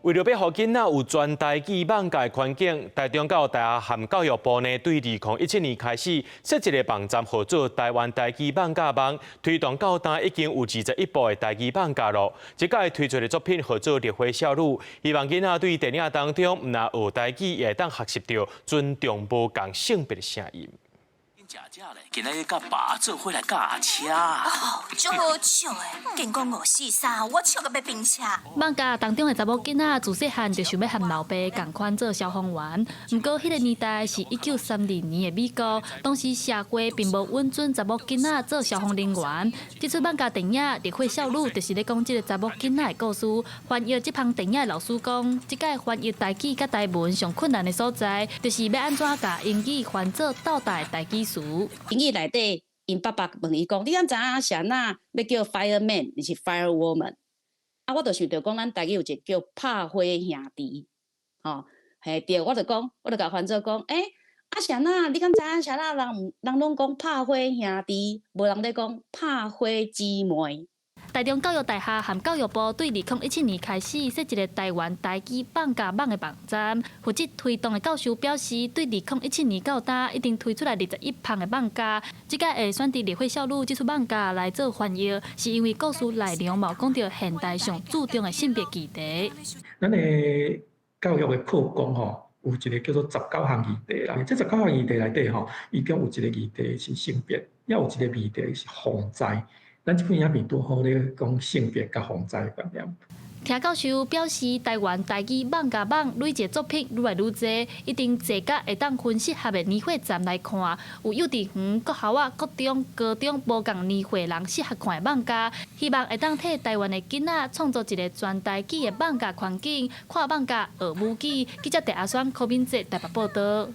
為著欲予囡仔有全台語艋舺的環境，台中教育大學和教育部呢，對2017年開始設一個網站，號做台灣台語艋舺網，推動到今已經有21部的台語艋舺囉。這屆推出的作品號做《烈火少女》，希望囡仔對電影當中毋但學台語，也會當學習著尊重無仝性別的聲音。今仔日佮爸做伙來駕車。哦，足好笑的，見講五四三，我笑到欲冰車。艋舺當中的查某囡仔自細漢就想欲和老爸仝款做消防員，毋過彼個年代是1932年的美國，當時社會並無允准查某囡仔做消防人員。這齣艋舺電影《烈火少女》就是咧講這个查某囡仔的故事。翻譯這項電影的老師講，這擺翻譯台語佮台文上困難的所在，就是欲按怎共英語翻做鬥大的台語詞。英語內底，𪜶爸爸問伊講：你敢知影是按怎欲叫 fireman，抑是 firewoman？啊，我就想著講，咱台語有一个叫拍火兄弟，吼，嘿對，我就講，我就共翻做講，欸，啊是按怎？你敢知影是按怎人人攏講拍火兄弟，無人咧講拍火姊妹。台中教育大學和教育部對2017年開始設一个台灣台語艋舺網的網站，負責推動的教授表示，對2017年到今已經推出來21項的艋舺。這擺會選擇《烈火少女》這齣艋舺來做翻譯，是因為故事內容嘛有講著現代上注重的性別議題。咱的教育的課綱吼，有一个叫做十九項議題啦。這十九項議題內底吼，伊中有一個議題是性別，抑有一個議題是防災。咱這本影片拄好咧講性別佮防災的觀念。聽教授表示，台灣台語艋舺網累計作品愈來愈濟，一定濟甲會當分適合的年歲層來看。有幼稚園、國小仔、國中、高中無仝年歲人適合看的艋舺，希望會當替台灣的囡仔創造一个全台語的艋舺環境，看艋舺學母語。記者鄭阿雙、柯敏哲台北報導。